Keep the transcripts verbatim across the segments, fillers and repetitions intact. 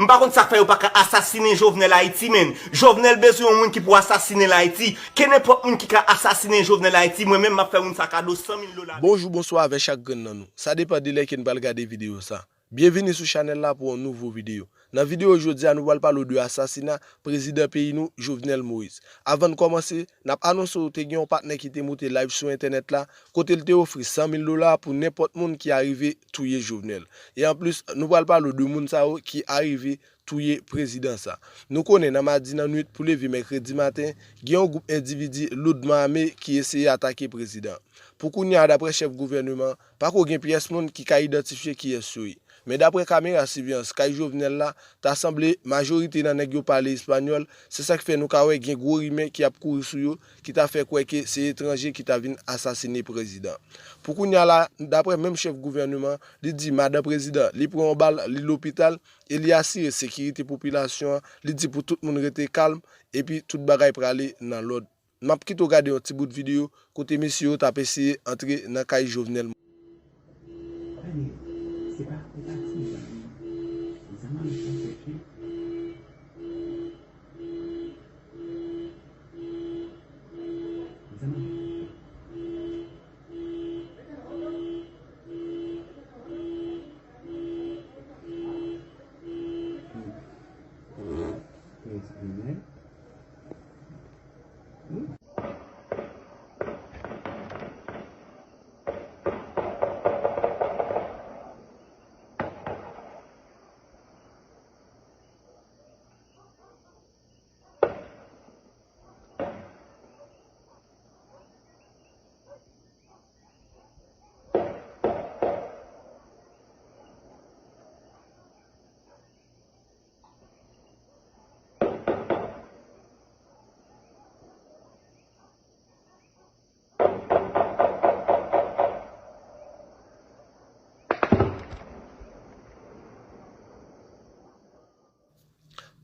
M pa konn sa k fè yo pa ka asasinen Jovenel Ayiti, menn. Jovenel bezwen yon moun ki pou asasinen l Ayiti. Kenenpòt moun ki ka asasinen Jovenel Ayiti, mwen menm m ap fè moun sa kado san mil dola. Bonjou, bonswa avèk chak grenn nan nou. Sa depann de lè ke n pral gade videyo sa. Byenvini sou chanèl la pou yon nouvo videyo. Nan videyo jodi a, nou pral pale w de asasina prezidan peyi nou, Jovenel Moïse. Avan n kòmanse, n ap anonse w te gen yon patnè ki te moute live sou entènèt la, kote l te ofri san mil dola pou nenpòt moun ki arive touye Jovenel. E anplis, nou pral pale w de moun sa yo ki arive touye prezidan sa. Nou konnen nan madi nan nwit pou leve mèkredi maten, gen yon gwoup endividi loudman ame ki eseye atake prezidan. Pou kounye a, daprè chèf gouvèneman an, pako gen pyès moun ki ka idantifye kiyès yo ye. Men daprè kamera siveyans kay Jovenel la, ta sanble majorite nan nèg yo pale espanyòl, se sa k fè nou ka wè gen gwo rimè ki ap kouri sou yo, ki ta fè kwè ke se etranje ki ta vin asasine prezidan. Pou kounye a la, daprè menm chèf gouvèneman, li di madan prezidan, li pran yon bal, li lopital, e li asire sekirite popilasyon an, li di pou tout moun rete kalm, epi tout bagay prale nan lòd. M ap kite w gade yon ti bout videyo kote mesye yo t ap eseye antre nan kay Jovenel.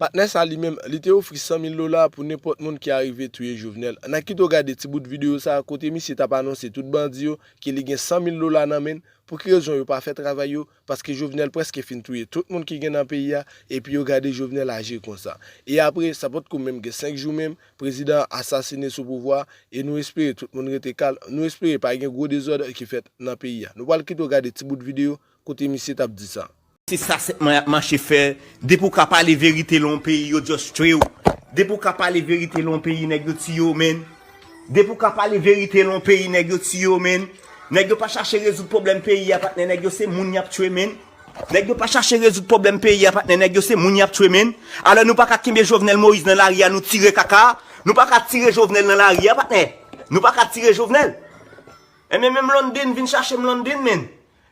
Patnè sa li menm, li te ofri san mil dola pou nenpòt moun ki arive touye Jovenel. N a kite w gade ti bout videyo sa a kote misye t ap anonse tout bandi yo ke li gen san mil dola nan men l. Pou ki rezon yo pa fè travay yo? Paske Jovenel prèske fin touye tout moun ki gen nan peyi a, epi yo gade Jovenel aji konsa. E apre, sa potko menm gen senk jou menm, prezidan an asasine sou pouvwa a, e nou espere tout moun rete kalm, nou espere pa gen gwo dezòd ki fèt nan peyi a. Nou pral kite w gade ti bout videyo kote misye t ap di sa. Se sa sètman y ap mache fè. Depi w ka pale verite nan yon peyi, yo just tchwe w. Depi w ka pale verite nan yon peyi, nèg yo tiye w, menn. Depi w ka pale verite nan yon peyi, nèg yo tiye w, menn. Nèg yo pa chache rezoud pwoblèm peyi a, patnè. Nèg yo se moun y ap tchwe, menn. Nèg yo pa chache rezoud pwoblèm peyi a, patnè. Nèg yo se moun y ap tchwe, menn. Alò, nou pa ka kenbe Jovenel Moïse nan lari a, nou tire kaka. Nou pa ka tire Jovenel nan lari a, patnè. Nou pa ka tire Jovenel. Enben, menm London vin chache m London, menn.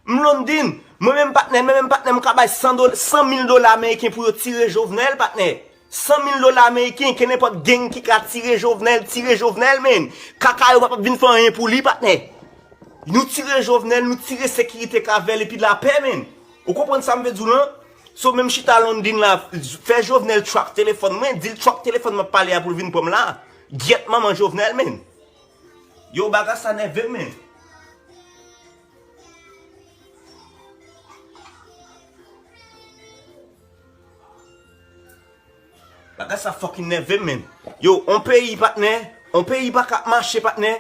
M London, mwen menm patnè, mwen menm patnè, m ka bay san dola, san mil dola ameriken pou yo tire Jovenel, patnè. San mil dola ameriken, kenenpòt gang ki ka tire Jovenel, tire Jovenel, menn. Kaka yo p ap vin fè anyen pou li, patnè. Nou tire Jovenel, nou tire sekirite k avè l epi lapè, menn. Ou konprann sa m vle di w lan? So, menm chita London la, fè Jovenel track telefòn mwen, di l track telefòn m ap pale a pou l vin pran m la. Gyèt manman Jovenel, menn. Yo, bagay sa nève m, menn. Bagay sa fucking nève m, menn. Yo, on peyi, patnè. On peyi pa ka ap mache, patnè.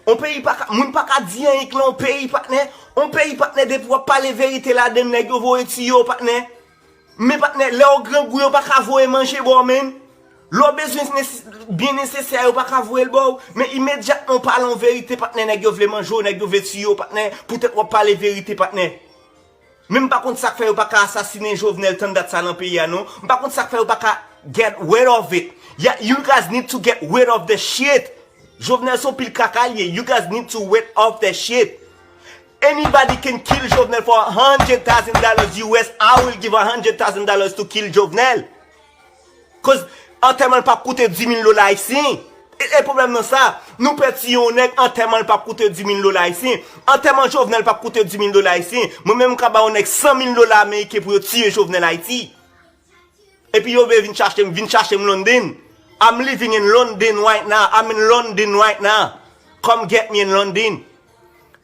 On peyi pa ka, moun pa ka di anyen k lan on peyi, patnè. On peyi, patnè, depi w ap pale verite ladann, nèg yo voye tiye w, patnè. Men patnè, lè w grangou, yo pa ka voye manje ba w, menn. Lè w bezwen nese-, byen nesesè, yo pa ka voye l ba w. Men imedyatman w pale yon verite, patnè, nèg yo vle manje w, nèg yo vle tiye w, patnè, poutèt w ap pale verite, patnè. Men m pa konn sa k fè yo pa ka asasinen Jovenel tann dat sa nan peyi a, non. M pa konn sa k fè yo pa ka get rid of it. Ya, you guys need to get rid of the shit. Jovenel se yon pil kaka l ye. You guys need to rid of that shit. Anybody can kill Jovenel for a hundred thousand dollars U S. I will give a hundred thousand dollars to kill Jovenel. Cause antèman l p ap koute dis mil dola ayisyen. E, e pwoblèm nan sa, nou pè tiye yon nèg, antèman l p ap koute dis mil dola ayisyen. Antèman Jovenel p ap koute dis mil dola ayisyen. Mwen menm m ka ba yon nèg san mil dola ameriken pou yo tiye Jovenel Ayiti. Epi yo vle vin chache m, vin chache m London. I'm living in London right now. I'm in London right now. Come get me in London.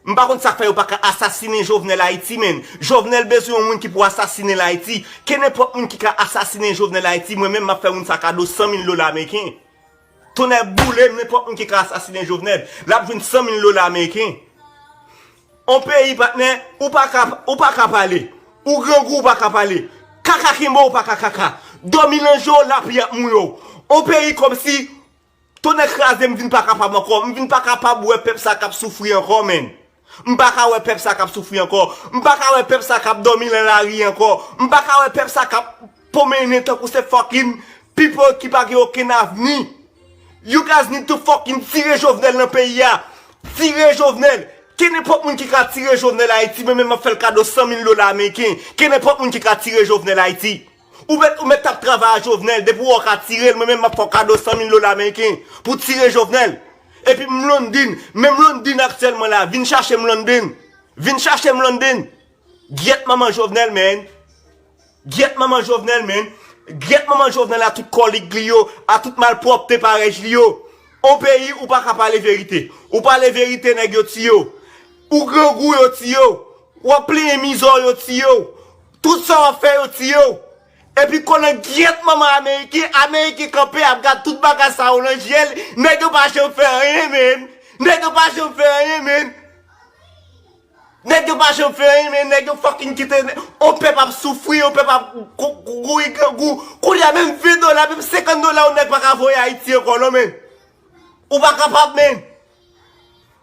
M pa konn sa k fè yo pa ka asasinen Jovenel Ayiti, menn. Jovenel bezwen yon moun ki pou asasinen l Ayiti. Kenenpòt moun ki ka asasinen Jovenel Ayiti, mwen menm m ap fè moun sa kado san mil dola ameriken. Tonnè boule m, nenpòt moun ki ka asasinen Jovenel, l ap jwenn san mil dola ameriken. On peyi, patnè, ou pa ka, ou pa ka pale. Ou grangou, ou pa ka pale. Kaka kenbe w, ou pa ka kaka. Dòmi nan je w, lapli ap mouye w. On peyi kòmsi, tonnè kraze m, vin pa kapab ankò. M vin pa kapab wè pèp sa k ap soufri ankò, menn. M pa ka wè pèp sa k ap soufri ankò. M pa ka wè pèp sa k ap dòmi nan lari ankò. M pa ka wè pèp sa k ap pwomennen tankou se fucking people ki pa gen okenn avni. You guys need to fucking tire Jovenel nan peyi a. Tire Jovenel. Kenenpòt moun ki ka tire Jovenel Ayiti, mwen menm m ap fè l kado san mil dola ameriken. Kenenpòt moun ki ka tire Jovenel Ayiti. Ou mèt, ou mèt t ap travay a Jovenel, depi w wè w ka tire l, mwen menm m ap fè w kado san mil dola ameriken pou tire Jovenel. Epi m London, menm London aktyèlman la, vin chache m London. Vin chache m London. Gyèt manman Jovenel, menn. Gyèt manman Jovenel, menn. Gyèt manman Jovenel a tout kòlik li yo, a tout malpwòpte parèj li yo. On peyi ou pa ka pale verite. Ou pale verite, nèg yo tiye w. Ou grangou, yo tiye w. W ap plenyen mizè w, yo tiye w. Tout sa w ap fè, yo tiye w. Epi konnen gyèt manman Ameriken, Ameriken kanpe ap gad tout bagay sa yo nan je l, nèg yo pa janm fè anyen, menn. Nèg yo pa janm fè anyen, menn. Nèg yo pa janm fè anyen, men nèg yo fucking kite on pèp ap soufri, on pèp ap kou-, kou-, kouri grangou. Kounye a, menm ven dola, menm senkant dola, yon nèg pa ka voye Ayiti ankò, non, men. Ou pa kapab, men.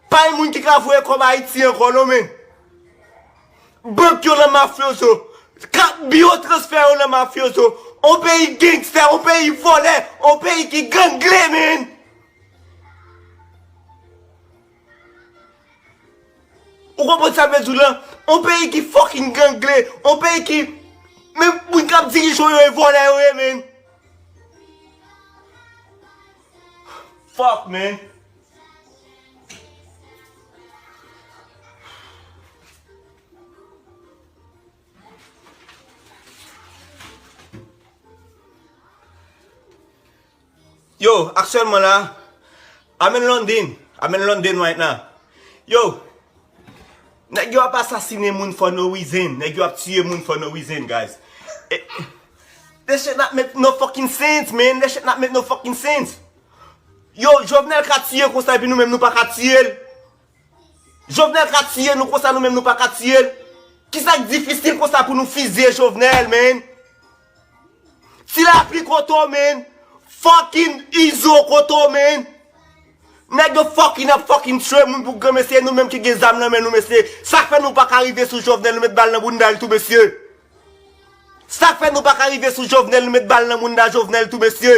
Pa gen moun ki ka voye kòb Ayiti ankò, non, men. Bank yo nan mafyozo. Kat biwo transfè yo nan mafyozo. On peyi gangstè, on peyi vòlè, on peyi ki gangle, men. Ou konprann sa m vle di w lan? On peyi ki fucking gangle, on peyi ki, menm moun k ap dirije w yo e vòlè yo ye, men. Fuck, man. Yo, aktyèlman la, I'm in London. I'm in London right now. Yo, nèg yo ap asasinen moun for no reason. Nèg yo ap tiye moun for no reason, guys. Eh, this shit not make no fucking sense, man. This shit not make no fucking sense. Yo, Jovenel ka tiye konsa epi nou menm nou pa ka tiye l. Jovenel ka tiye nou konsa, nou menm nou pa ka tiye l. Kisa k difisil konsa pou nou fizye Jovenel, man? Ti Lapli kote w, man? Fucking Izo kote w, man? Nèg yo fucking ap fucking tchwe moun pou granmesi, nou menm ki gen zam nan men nou, mesye. Sa k fè nou pa ka rive sou Jovenel, nou met bal nan bounda l tou, mesye. Sa k fè nou pa ka rive sou Jovenel, nou met bal nan bounda Jovenel tou, mesye.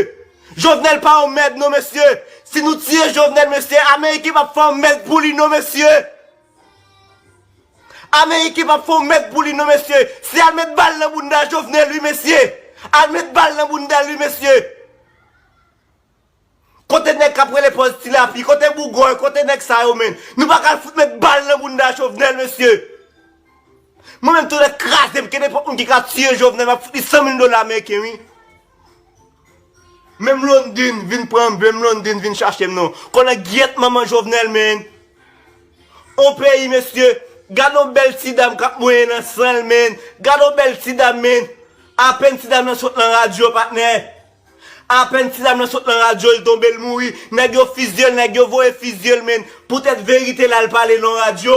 Jovenel pa yon mèd, non, mesye. Si nou tiye Jovenel, mesye, Ameriken p ap fè yon mèd pou li, non, mesye. Ameriken p ap fè yon mèd pou li, non, mesye. Se al met bal nan bounda Jovenel, wi, mesye. Al met bal nan bounda l, wi, mesye. Kote nèg k ap rele pòz Ti Lapli? Kote Bougòy? Kote nèg sa yo, menn? Nou pa ka al fout met bal nan bounda Jovenel, mesye. Mwen menm, tonnè kraze m, kenenpòt moun ki ka tiye Jovenel, m ap fout li san mil dola ameriken, wi. Menm London vin pran m, menm London vin chache m, non. Konnen gyèt manman Jovenel, menn. On peyi, mesye. Gade on bèl ti dam k ap mouye nan san l, menn. Gade on bèl ti dam, menn. Apèn ti dam nan sot nan radyo, patnè. Apèn ti dam nan sot nan radyo, l tonbe, l mouri. Nèg yo fizye l, nèg yo voye fizye l, menn. Poutèt verite l al pale nan radyo.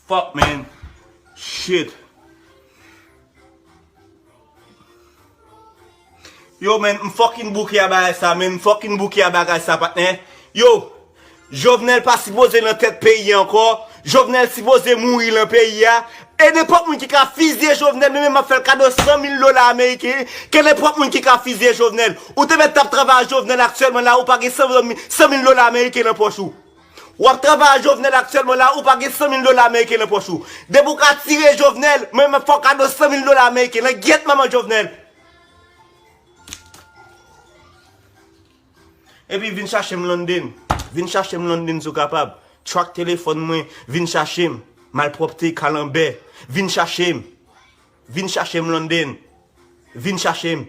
Fuck, man. Shit. Yo, man, m fucking bouke a bagay sa, man. M fucking bouke a bagay sa, patnè. Yo, Jovenel pa sipoze nan tèt peyi a ankò. Jovenel sipoze mouri nan peyi a. E nenpòt moun ki ka fizye Jovenel, mwen menm m ap fè l kado san mil dola ameriken. Ke nenpòt moun ki ka fizye Jovenel. Ou te mèt t ap travay ak Jovenel aktyèlman la, ou pa gen san mil, san mil dola ameriken nan pòch ou. W ap travay ak Jovenel aktyèlman la, ou pa gen san mil dola ameriken nan pòch ou. Depi w ka tire Jovenel, mwen menm fò w kado san mil dola ameriken nan gyèt manman Jovenel. Epi vin chache m London. Vin chache m London si w kapab. Track telefòn mwen, vin chache m. Malpwòpte, kalanbè. Vin chache m. Vin chache m London. Vin chache m.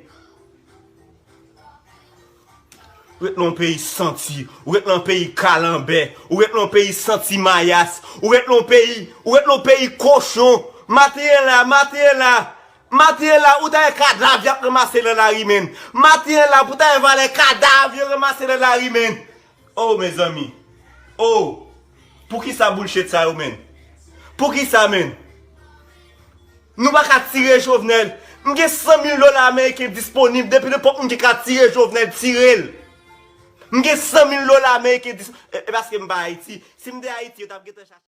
Ou ret nan yon peyi santi, ou ret nan yon peyi kalanbè, ou ret nan yon peyi santi mayas, ou ret nan yon peyi, ou ret nan yon peyi kochon. Maten an la, maten an la, maten an la, ou ta wè kadav y ap ranmase nan lari, menn. Maten an la, pou ta wè valè kadav yo ranmase nan lari, menn. Oh, mezanmi. Oh, poukisa bullshit sa yo, menn? Poukisa, menn? Nou pa ka tire Jovenel. M gen san mil dola ameriken disponib. Depi nenpòt moun ki ka tire Jovenel, tire l. M gen san mil dola ameriken disponib. E, e paske m pa Ayiti. Si m te Ayiti, yo t ap gentan chache.